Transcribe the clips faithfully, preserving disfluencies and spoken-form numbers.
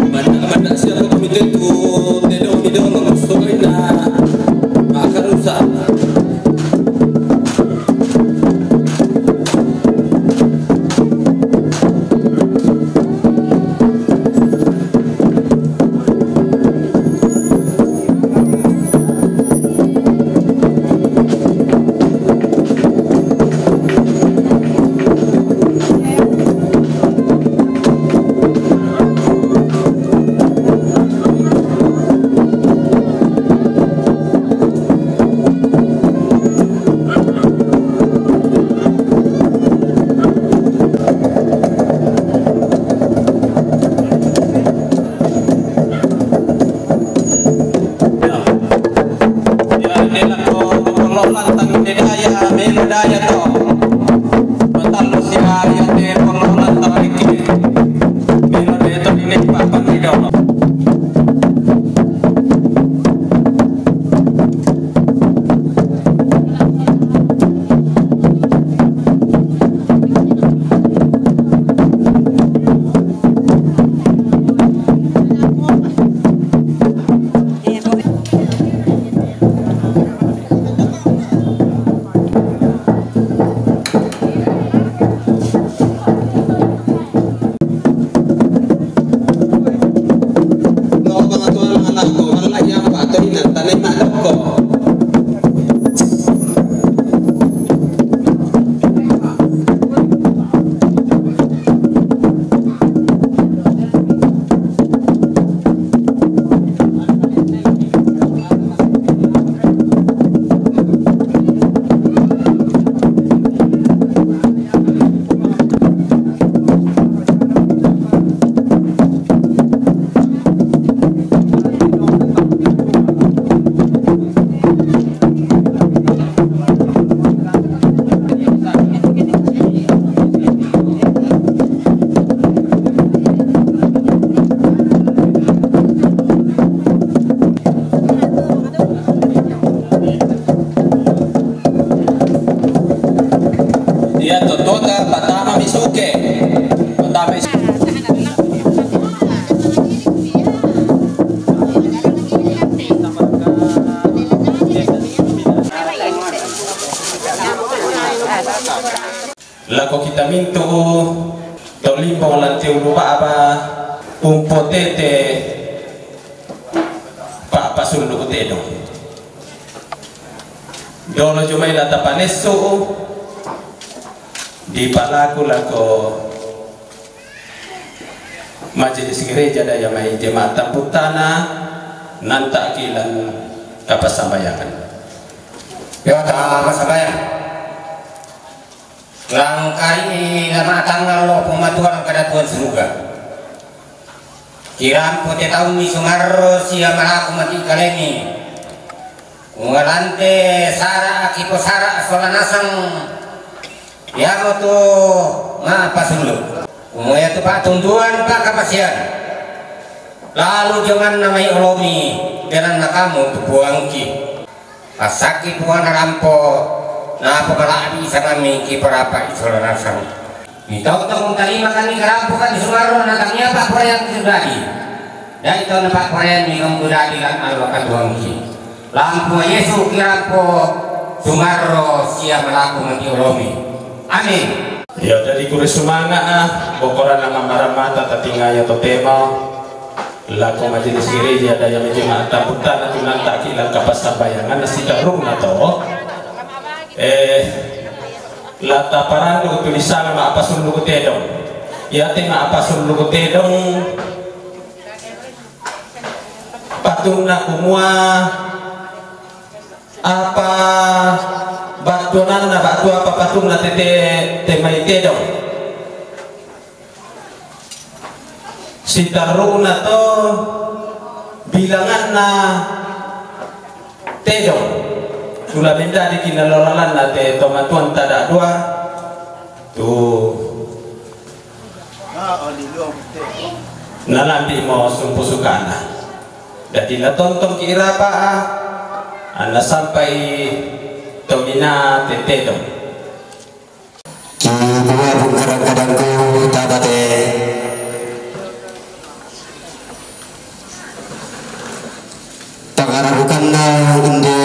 Manda, manda siapa komite tu tendo midolo soina makarusa. Ya, ini lako pololan tang ini daya, melo daya to. Betal lo si hari ate pololan tang iki. Melo daya to ini papan di dalam. Lo bang tuan anak ko, anak yang patoi nan tanai mak ko. Iya, totota, patama misuke. Patama misuke. Lako kita mintu tolimbo lanti ulu baba umpotete pa pasullu utedong. Dolo jumai la tapanessu dipalaku lako majelis gereja daya mai jemaat Tamputana nanta akilan kapassambayangan. Yo, ta passambayang. Langkai lama tangal lo pematuan kada Tuhan suruga. Kiram pote taun ni sumarro sia malaku mati kalemi. Kumua lante sara' ki posara' sola nasang, iamotu ma'pasullu'. Kumua iatu pa'tunduan pa'kapasian, lalu jonganna mai olomi, belanna kamu tu Puangki. Passakki Puang narampo, napokala'bi' sangammi kiparapa'i sola nasang. Mitongtong untarimaka ni karampoka ni sumarro, na tangia pa'poraiangki tu dadi. Dai taunna pa'poraiammi kamu tu dadi lan allo katuoangki. Lan Puang Yesu kirampo, sumarro sia malaku maki olomi. Amin. Iya, dadi kure sumanga'a, bokoranna mammaramata tatingaya totemo. Lako majelis gereja daya majema'ata puttana tunantaki lan kapassambayanganna siterrunna to. Eh, la taparandu tu disanga ma'pasullu' tedong. Iate ma'pasullu' tedong patunna kumua apa battuananna, ba'tu apa patunna tete temai tedong. Siterrunna to bilanganna tedong. Sula mendadiki nalolalanna te tomatuanta da'dua tu nalambi mo sumpusukana. Dadi natontongki irapa'a anna sampai tomina te tedong. Kibua bungkarang kadangku tabate. Pangarabukanna inde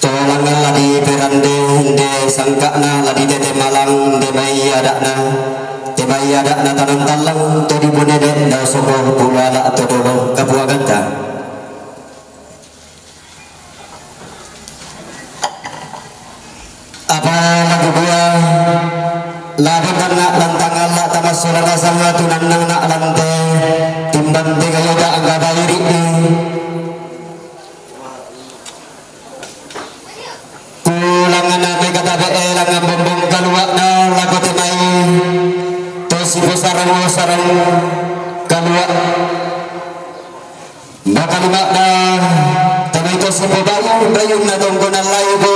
tolangan la diperande, inde sangka'na la ditete malang, inde mai ada'na, te mai ada'na tanang tallang, to diponede na sopo pulala to dolo kapuaganta. Apa lagu dua, la dangkanna lantang alla tamassola nasanga tunannangna lante, timbang tenga yota angga bairi'ni. Kulangana te katabe'e langngan bombong kalua'na lako te mai to siposarang-sarang kalua'. Makalima'na te mai to sipobayu-bayunna tongkonan laibu.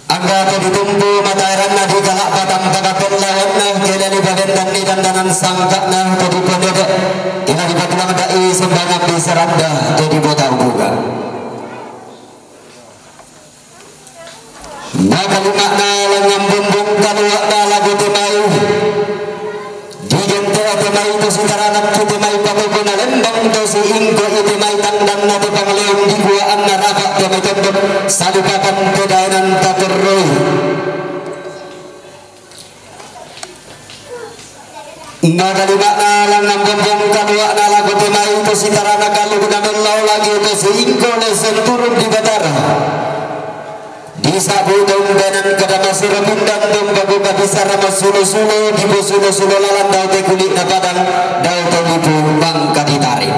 Angga to ditumpu mataeranna di kala'batan pakapellawanna, kela dipabendanni dandanan sangka'na to diponede, kela dipatulang da'i sembangan bisaranda to dipotau buka. Makalima'na langngan bombong kalua'na lagu te mai. Digente te mai to sitaranak tu te mai patoko na lembang to siingko i te mai tandang na te pangleon di gua anna rapa te mai tondok salupakan te daenan tatorroi. Makalima'na langngan bombong kalua'na lagu te mai to sitaranak kalu na mellau lagi to siingko le senturun di Batara. Disabu tombenan kada masira pindan tombago kabisara masulo-sulo, diposulo-sulo lalan dau te kuli'na padang, dau te lipu mangka ditarik.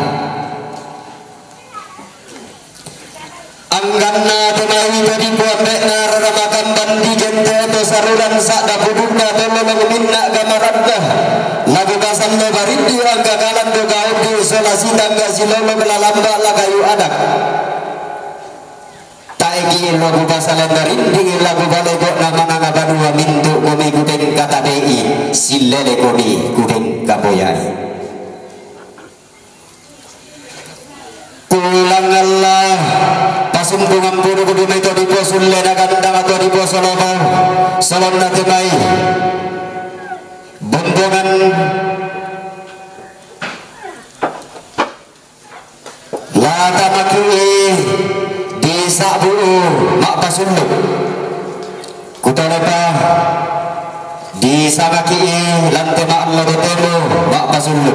Angganna te mai to dipoambe'na rara makamban digente to saruran sa'da pudukna to lolong minna gamaradda. Lagu pasallo barindi angka kalan do gauddi sola sitangga silolo belalamba la kayu adak. Taeki lagu pasalan rinding lagu balego na mananga banua mintu komi kuteng katabe'i, sillele komi kuteng kapoyai. Kulang Allah, pasumpungan punu kudu mai to diposulle na gandang atau diposolomo, salonna te mai. Bombongan. La tamaki'i di sa'bu ma'pasullu. Kutolepa di samaki'i lante ma'allo dotemu ma'pasullu.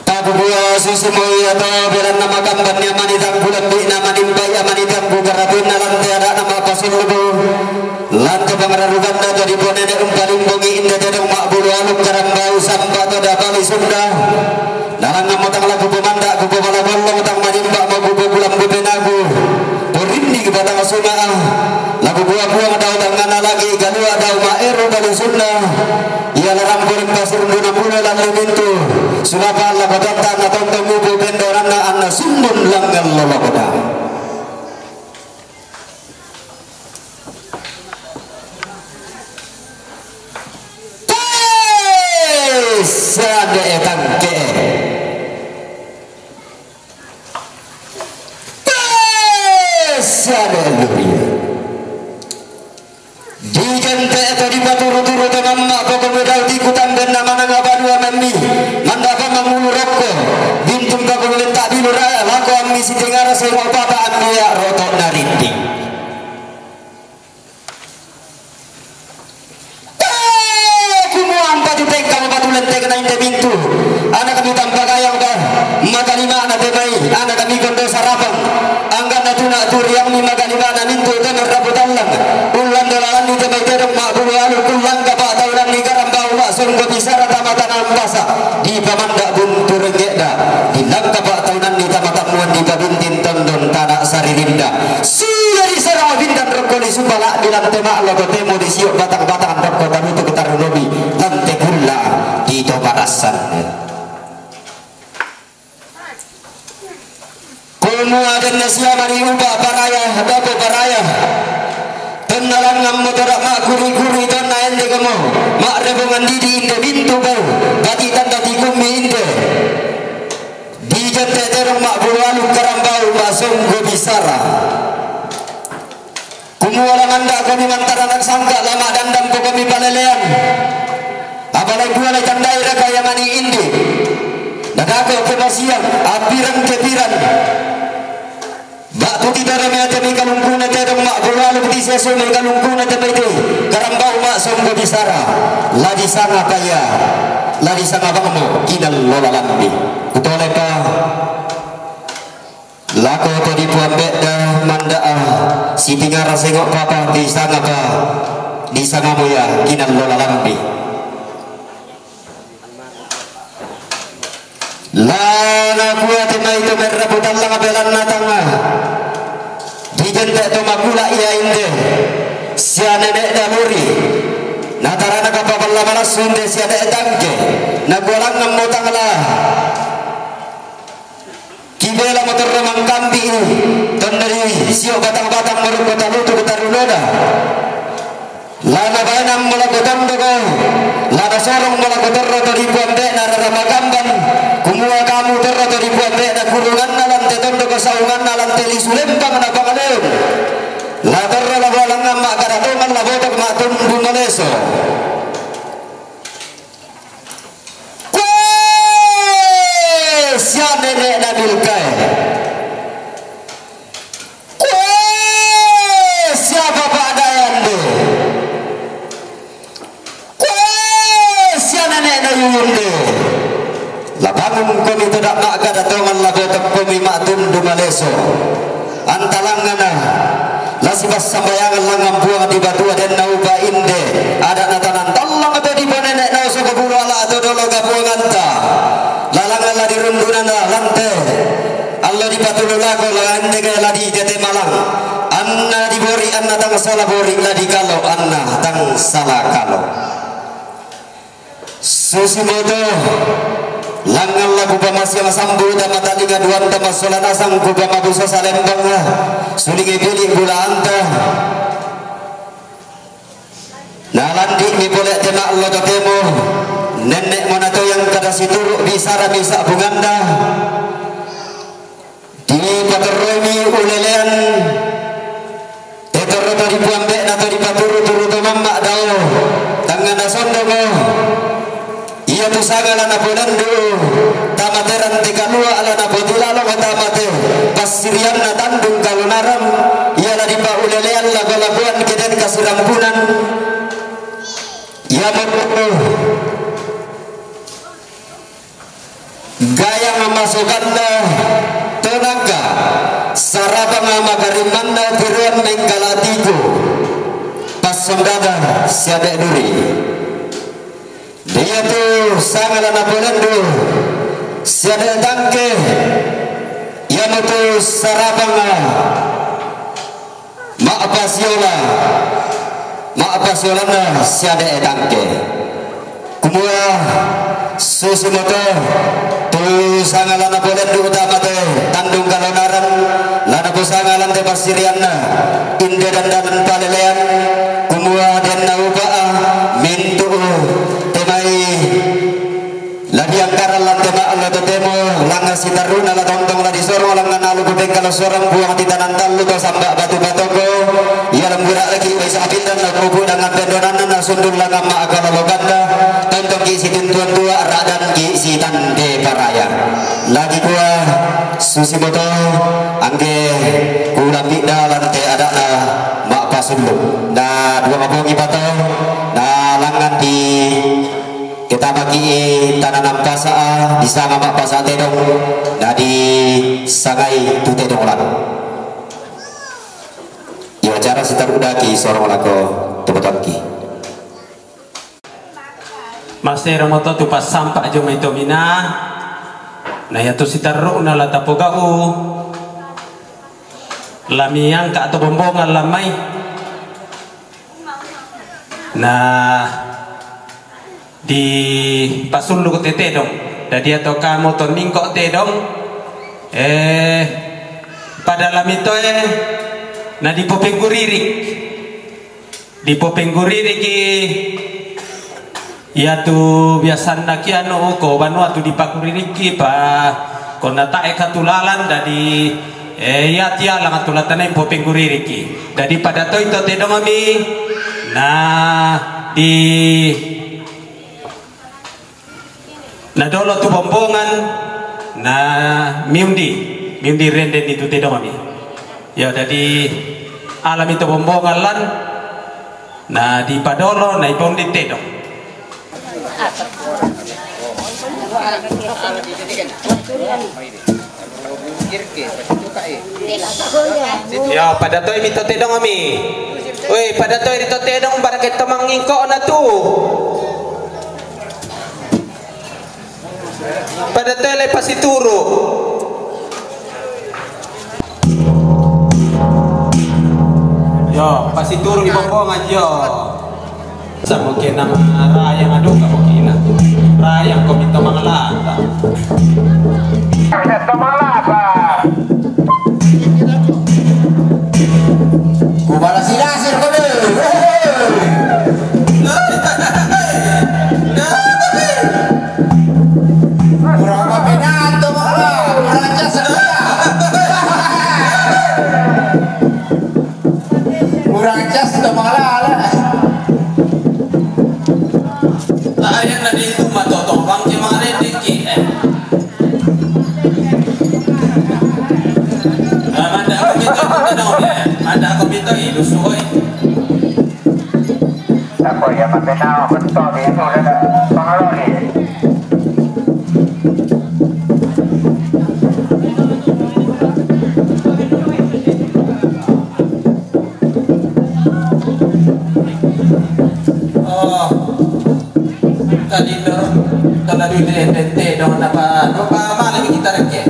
Takubua susu moi atau belanna makambanni amanitangku lambi'na manimbai amanitangku karatinna lante ada'na ma'pasullu. Lante pangararukanta to diponene umpalimbungi inde tedong ma'bulu aluk karambau sampa to dapali Sunda. Nalangngammo tang laku pemanda ku pemala bollong tang manimba mo ku bokulang bupenaku. Porinni ki batang suma'a. Laku bua-buang dau tangngana lagi galua dau ma'eru balu Sunda. Ia larang poring pasir Bapa' la batanta anna tontong upu' pendoranna anna sundun langngan lolokoda. Te siade'e tangke'e. Te siade'e lurie. Dijente' to dipaturu-turu to mamma' poko' medau tiku tambenna manang apa dua memmi, manda apa mangulu rokko, bintung poko' lenta bilu raya, lako ammi sitingara semo papa ammi ya roto narinding. Te kumua ampatu tengka mapatu lenteng na inde bintu. Ana kami tampagayang ba, makalima'na te mai, ana kami kondo sarapang. Angganna tuna turiangmi makalima'na mintu te merrapu tallang. Ullan dolalanni te mai tedong ma'bulu aluk, kullangka pa'taunanni karambau ma'songgo bisara tama tana ambasa. Dipamanda buntu rengge'da, dilangka pa'taunanni tama tammuan dipabintin tondon tana saririnda. Sila disara mabindan rokko li supala' dilante ma'lo totemo disio batang-batang rokko tarutu ketarunomi lante kulla' di to marassan. Kumua denna siamari upa' paraya, dapo paraya. Tonna langngammo tera' ma'kuri-kuri tonna endekamo, ma'rebongan didi inde bintu bau, bati tanda tikummi inde. Dijente' terong ma'bulu aluk karambau ma'songgo bisara. Kumua la manda'komi mantara nasangka la ma'dandampokomi palelean. Apa lai dua lai tandai raka ia mani indi. Nadako kemasiang, apirang kepirang. Ba'tu titoro mi ate mi kalungkuna tedong ma'bulu aluk tisesu mi kalungkuna te mai te. Karambau ma'songgo bisara. La disanga paya. La disanga bangmo kinallo lalambi. Kutolepa. Lako to dipuambe'da manda'a, sitingara sengo' papa, disangapa, disanga moya kinallo lalambi. La nakua te mai to merrapu tallang belanna tanga. Dijente' to makula' ia inde. Sia nene'da muri. Natarana kapapalla malassu inde sia de' tangke. Nakua langngammo tangla. Kibela motorro mangkambi'i, tonna ri sio batang-batang morokko talutu kutarunoda. La nabaenammo lako tondoko, la nasorongmo lako torro to dipuambe'na rara magamban, kumua kamu torro to dipuambe'na kurunganna lante tondoko saunganna lante lisu lempang na pangaleon. La torro la bolangngang ma'kada tongan la botok ma'tundu maleso. Kue sia nene'na Milkae. Kue sia bapa' Dayande. Kue sia nene'na Yuyunde. La bangunkomi toda ma'kada tongan la botokkomi ma'tundu maleso. Antalangngana, la sipassambayangan langngan Puang di Batua denna upa inde, ada'na tanang tallang to diponene' naoso kabulu ala to dolo kapuanganta. Lalangngan la dirundunana lante, allo dipatulu lako la ende ke la ditete malang, anna dibori anna tang sala bori la dikalo anna tang sala kalo. Susimoto, langngan la kupamasiang sambu tama talinga duanta massola nasang kupamabusa salembang, sulingi pili bulaanta. Nalandi'mi pole te ma'lo totemo, nenne'mo natoyang kada situru' bisara misa' bunganda. Dipatorroimi ulelean te torro to dipuambe'na to dipaturu-turu to mamma' dao, tangngana sondongo. Iatu sanga la napolendu tama te rante kalua' la napotilalong tama te passirianna tandung kalonaram, ia la dipaulelean lako-lakoan ke den kasirampunan. Iamoto gayang masoganna to nangka, sarapang makarimmanna tiroan mengkalatiku, passondada siade' duri. Iatu sanga la napolendu siade' tangke, iamotu sarapang ma'pasiola, ma'pasiolanna siade' tangke. Kumua Susi moto, tu sanga la napolendu utama te, tandung kalonaran, la naposanga lan te passirianna, inde dandalan palelean, kumua denna upa'a, mintu'u te mai la diangkaran lan te ma'lo totemo, langngan sitarru'na la tontong la disorong, langngan alu kupengkalo sorong Puang titanan tallu to samba batu patoko, ia lembura lagi wai sapindan la kupu dengan pendonanna na sundul langngan ma'kalolokanna, tontongki situntuan tua, ra'danki sitande paraya. Lagi kua susi moto, angge kulapidda lan te ada'na ma'pasullu. Na dua mapongi pato, na langngan di ketabaki tananan pasa, disanga ma'pasa tedong, na disangai tu tedong lan. Ia acara sitaru'daki sorong lako tu matangki. Masero moto tu passampa jo mai tomina, na iatu sitarru'na la tapogau, la miangka to bombongan lan mai. Na dipasullu te tedong. Dadi atau kamu to ningko tedong, eh, pada lami toe, na dipopengguririk. Dipopengguririki iatu biasanna kianu ko banua tu dipagguririki pa konna tae katulalan, dadi, eh, ia tialang tu latanai popengguririki. Dadi pada toi to tedongmi na di Na dolo tu bombongan, na miundi, miundi rende ni tu tedongmi. Yo, dadi alami tu bombongan lan, na dipadolo, na ipondi tedong. Yo, pada toi mi to tedongmi. Woi, pada toi ri to tedong, barake to mangingko na tu. Pada toi lai pasituru. Yo, pasituru di bombongan, yo. Samo kena marayang, aduh, kamu kena. Rayang ko minta mangalata. Minta mangalata. Ku balas si dasir ko deh. Kurang apa penato, kurang ajar. Kurang cas to malala. Ayan na di tu matoto bang ki mangarendiki, eh. Ah, manda aku pito itu tenau, eh. Manda aku pito itu suhoi. Aku ya matenau betul itu ada pengaruh ni. Oh, tadi lo, kalau dulu N T T dong, apa, apa malam kita reke.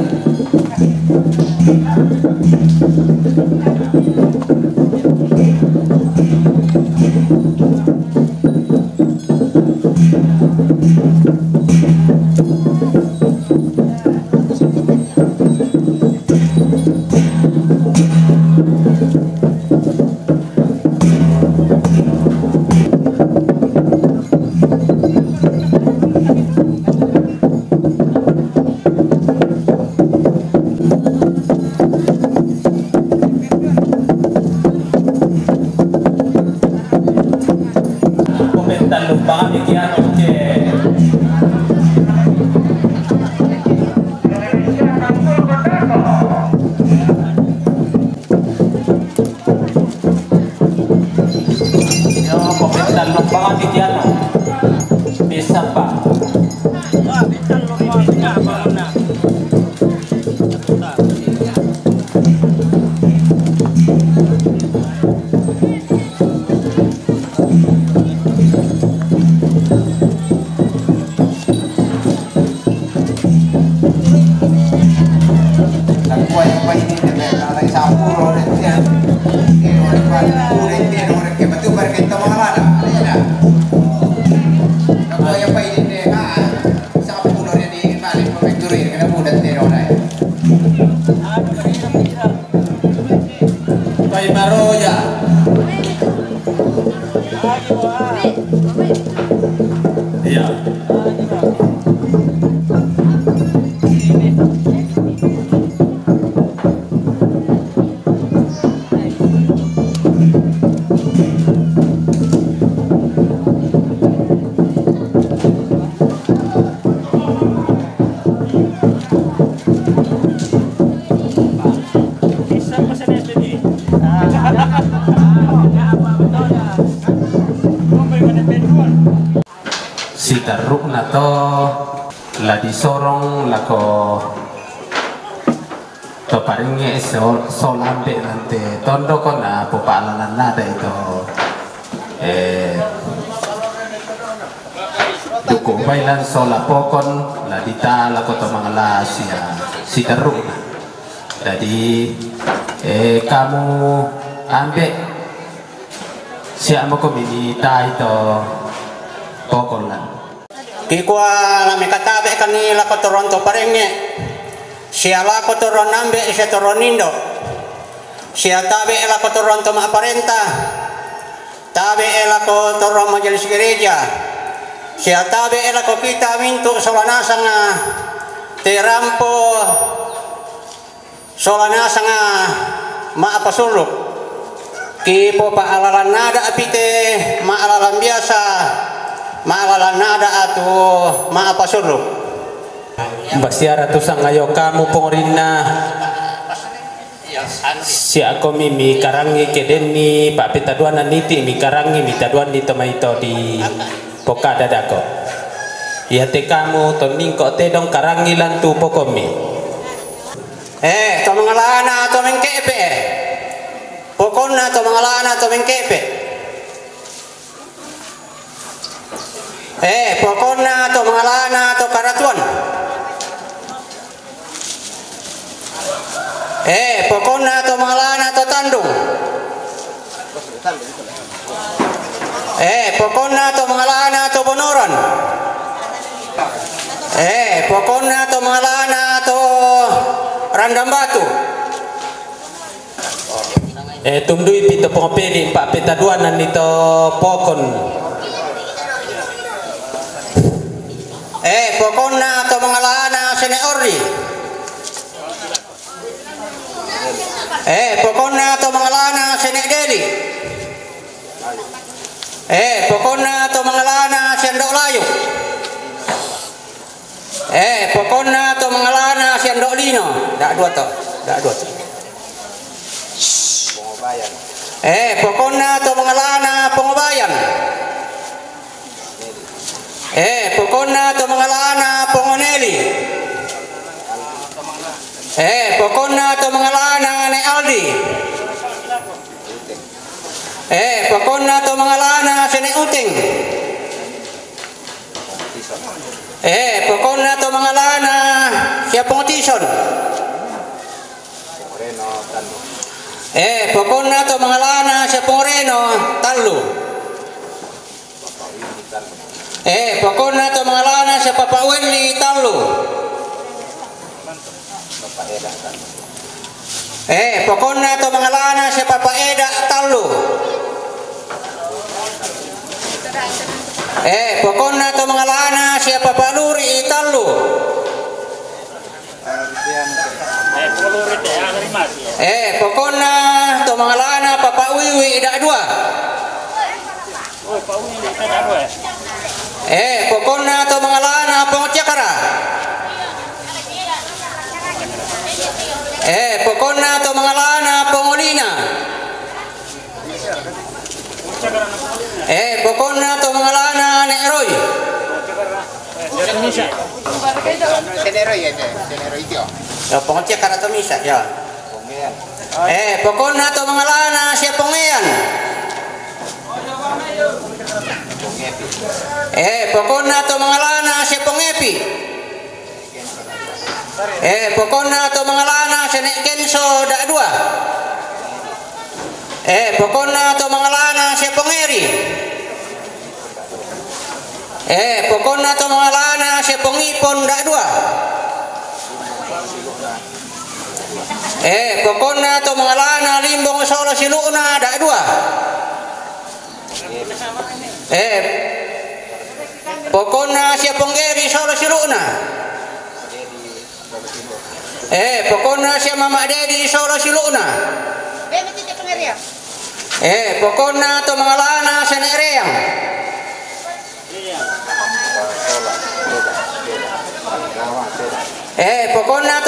Komentar lupa kami kian, oke. Yo, komentar lupa kami kian. Bisa, Pak. Pai Maroja. Iya. Siterru'na to la disorong lako to Parengnge so, so lampe nante tondoko na popa'lalan nada ito. Eh, Duku Bailan sola Pokon la dita lako to Mangala sia siterru'na. Jadi, eh, kamu ambe' sia mako mimitai to Pokon lan. Kikua la mekatabe' kani lako torong to Parengnge, sia lako torong ambe' sia torong indo', sia tabe' lako torong to ma'parenta, tabe' lako torong majelis gereja, sia tabe' lako kita mintu' sola nasanga te rampo sola nasanga ma'pasurru'. Kipopa'lalan nada' pite ma'lalan biasa, ma'lalan nada' atu ma'pasurru'. Basiara tu sangayo kamu pongorinna, sia'komi mikarangi kedenni pa'petaduanna niti mikarangi mitaduanni to maito di pokadadako. Iate kamu tonningko tedong karangi lantu pokommi. Eh, to Mangalana to Mengke'pe'. Pokonna to Mangalana to Mengke'pe'. Eh, pokonna to Mangalana to Karatuan. Eh, pokonna to Mangalana to Tandung. Eh, pokonna to Mangalana to Bonoran. Eh, pokonna to Mangalana to Randambatu. Eh, tundui pi to Pongopeli, pa'petaduananni to Pokon. Eh, pokonna to Mangalana Sene' Orri. Eh, pokonna to Mangalana Sene' Deli. Eh, pokonna to Mangalana Siando' Layu. Eh, pokonna to Mangalana Siando' Lino. Da'dua to. Da'dua to. Eh, pokonna to Mangalana Pongobayan. Eh, pokonna to Mangalana Pongoneli. Eh, pokonna to Mangalana Ne' Aldi. Eh, pokonna to Mangalana Sene' Uteng. Eh, pokonna to Mangalana sia Pongotison. Eh, pokonna to Mangalana sia Pongoreno, tallu. Eh, pokonna to Mangalana sia Papa Welli, tallu. Eh, pokonna to Mangalana sia Papa Eda, tallu. Eh, pokonna to Mangalana sia Papa Luri, tallu. Eh, pokonna to Mangalana Papa Wiwi, da'dua. Eh, pokonna to Mangalana Pong Ciakara. Eh, pokonna to Mangalana Pongolina. Eh, pokonna to Mangalana Ne' Roy. Sene' Roy, eh, Sene' Roy tio. Ya, Pong Ciakara to misa, ya. Eh, pokonna to Mangalana sia Pongean. Eh, pokonna to Mangalana sia Pongepi. Eh, pokonna to Mangalana Sene' Kenso, da'dua. Eh, pokonna to Mangalana sia Pongeri. Eh, pokonna to Mangalana sia Pongipon, da'dua. Eh, pokonna to mangalana Limbong solo silu'na, da dua. Eh, pokonna sia Ponggeri solo silu'na. Eh, pokonna sia Mama Dedi solo silu'na. Eh, pokonna to mangalana Sene Reang. Eh, pokonna